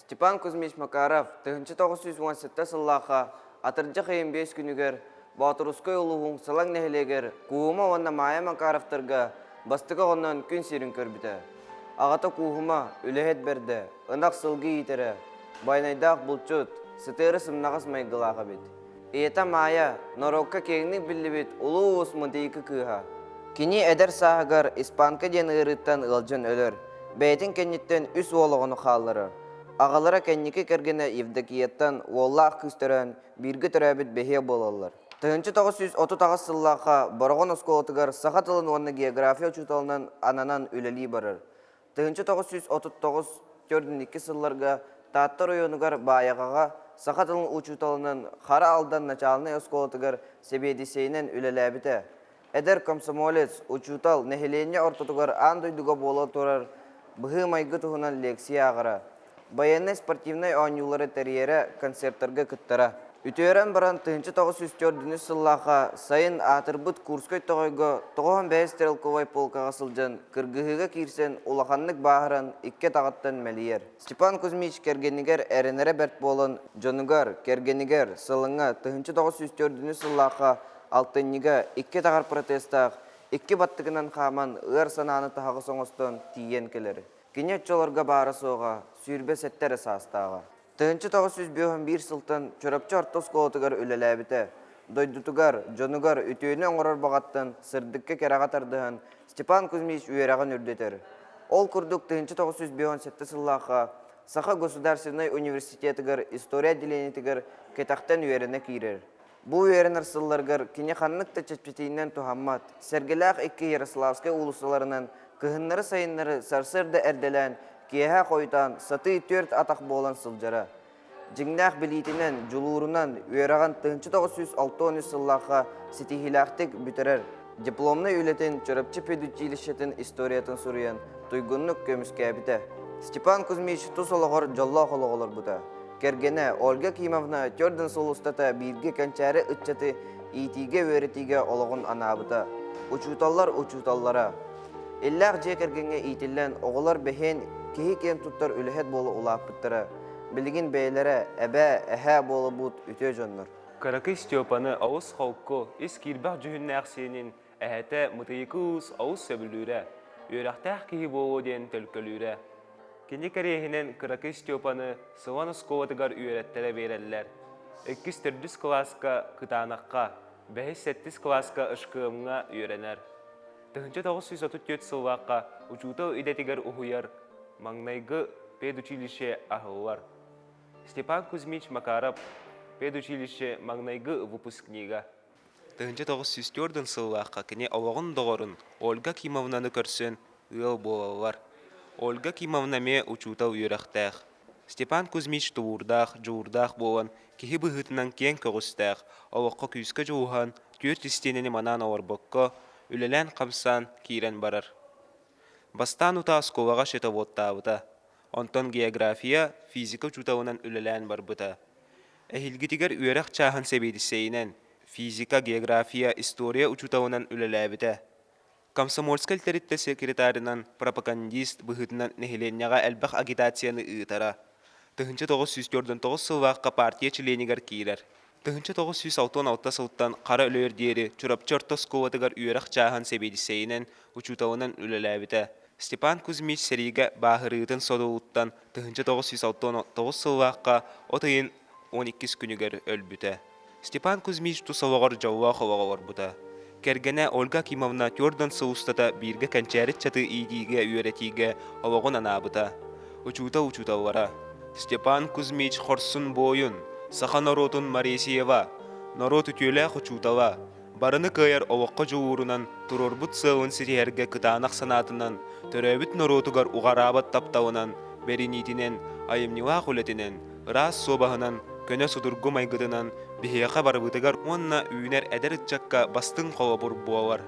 Степан Кузьмич Макаров 1917 сыллаахха атырдьах ыйын биэс күнүгэр Боотурускай улууһун Сылаҥ нэһилиэгэр Кууһума уонна Маайа Макаровтарга бастакы оҕонон күн сирин көрбүтэ. Аҕата Кууһума үлэһит бэрдэ, ынах сылгы иитэрэ, байанайдаах булчут, сытыары сымнаҕас майгылаах эбит. Ийэтэ Маайа норуокка киэҥник биллибит улуу уус Мытыйыкы кыыһа. Кини эдэр сааһыгар испанка диэн ыарыыттан ыалдьан өлөр, бэйэтин кэнниттэн үс уол оҕону хаалларар. Аҕалара кэнники кэргэнэ Евдокияттан уоллаах кыыс төрөөн, бииргэ төрөөбүт бэһиэ буолаллар. 1938 сыллаахха Бороҕон оскуолатыгар саха тылын уонна география учууталынан ананан үлэлии барар. 1939 42 сылларга Таатта оройуонугар Баайаҕаҕа саха тылын учууталынан Хара Алдан начаалынай оскуолатыгар сэбиэдиссэйинэн үлэлээбитэ. Эдэр комсомолец, учуутал нэһилиэнньэ ортотугар аан дойдуга буола турар быһыы-майгы туһунан лекция ааҕара. Байыаннай-спортивнай оонньуулары тэрийэрэ, концертарга кыттара. Үтүөрэн баран 1904 сыллаахха сайын аатырбыт Курскай тоҕойго 95 стрелковай полкаҕа сылдьан кыргыһыыга киирсэн улаханнык бааһыран икки атаҕыттан мэлийэр. Степан Кузьмич кэргэнигэр эрэнэрэ бэрт буолан дьонугар, кэргэнигэр сылыҥҥа 1904 сыллаахха алтынньыга икки атаҕар протезтаах икки баттыгынан хааман ыар санааны таһаҕас оҥостон тиийэн кэлэр. Кини оччолорго баара-суоҕа 27 эрэ саастааҕа. 1951 сылтан Чурапчы орто оскуолатыгар үлэлээбитэ. Дойдутугар, дьонугар үтүөнү оҥорор баҕаттан сырдыкка-кэрэҕэ тардыһан Степан Кузьмич үөрэҕин үрдэтэр. Ол курдук 1957 сыллаахха Саха государственнай университетыгар история отделениетыгар кэтэхтэн үөрэнэ киирэр. Бу үөрэнэр сылларыгар кини ханнык да чэпчэтиинэн туһаммат, Сэргэлээх икки Ярославскай уулуссаларынан кыһыннары-сайыннары сарсыарда эрдэлээн, киэһэ хойутаан сатыы түөрт атах буолан сылдьара. Дьиҥнээх билиитинэн, дьулуурунан үөрэҕин 1963 сыллаахха ситиһиилээхтик бүтэрэр. Дипломнай үлэтин Чурапчы педучилищетын историятын суруйан туйгуннук көмүскээбитэ. Степан Кузьмич тус олоҕор дьоллоох олоҕу олорбута. Кэргэнэ Ольга Кимовна төрдүн сыл устата бииргэ кэнчээри ыччаты иитиигэ-үөрэтиигэ олоҕун анаабыта. Учууталлар учууталлара. Иллээх дьиэ кэргэҥҥэ иитиллэн, оҕолор бэһиэн киһи киэн туттар үлэһит буола улааппыттара. Билигин бэйэлэрэ эбээ, эһээ буолабыт үтүө дьоннор. Кыракый Степаны олус холку, ис киирбэх дьүһүннээх сиэнин эһэтэ Мытыйыкы уус олус сөбүлүүрэ, үөрэхтээх киһи буолуо диэн төлкөлүүрэ. Кини кэриэһинэн кыракый Степаны Сылан оскуолатыгар үөрэттэрэ биэрэллэр. Иккис-төрдүс кылааска Кытаанахха, бэһис-сэттис кылааска Ышкыамҥа үөрэнэр. 1934 сыллаахха учуутал идэтигэр уһуйар маҥнайгы педучилище аһыллар. Степан Кузьмич Макаров педучилище маҥнайгы выпускнига. 1904 сыллаахха кини олоҕун доҕорун Ольга Кимовнаны көрсөн ыал буолаллар. Ольга Кимовна эмиэ учуутал үөрэхтээх. Степан Кузьмич тулуурдаах, дьулуурдаах буолан, киһи быһыытынан киэҥ көҕүстээх, олоххо күүскэ дьулуһан, түөрт истиэнэни манаан олорбокко, үлэлээн-хамсаан киирэн барар. Бастаан утаа оскуолаҕа счетоводтаабыта, онтон география, физика учууталынан үлэлээн барбыта. Эһиилгитигэр үөрэх чааһын сэбиэдиссэйинэн, физика, география, история учууталынан үлэлээбитэ. Комсомольскай тэрилтэ секретарынан, пропагандист быһыытынан нэһилиэнньэҕэ элбэх агитацияны ыытара. 1949 сыллаахха партия чилиэнигэр киирэр. 1966 сылтан хара өлүөр диэри Чурапчы орто оскуолатыгар үөрэх чааһын сэбиэдиссэйинэн, учууталынан үлэлээбитэ. Степан Кузьмич сэриигэ бааһырыытын содулуттан 1969 сыллаахха от ыйын 12 күнүгэр өлбүтэ. Степан Кузьмич тус олоҕор дьоллоох олоҕу олорбута. Кэргэнэ Ольга Акимовна түөрт сыл устата бииргэ кэнчээри ыччаты иитиигэ, үөрэтиигэ олоҕун анаабыта. Учуутал учууталлара Степан Кузьмич хорсун буойун, саха норуотун Маресьева, норуот үтүөлээх учуутала, барыны кыайар олоххо дьулуурунан туруорбут сыалын ситиһэргэ кытаанах санаатынан, төрөөбүт норуотугар уҕараабат тапталынан, бэриниитинэн, айымньылаах үлэтинэн, ыраас суобаһынан, көнө судургу майгытынан биһиэхэ барыбытыгар уонна үүнэр эдэр ыччакка бастыҥ холобур буолар.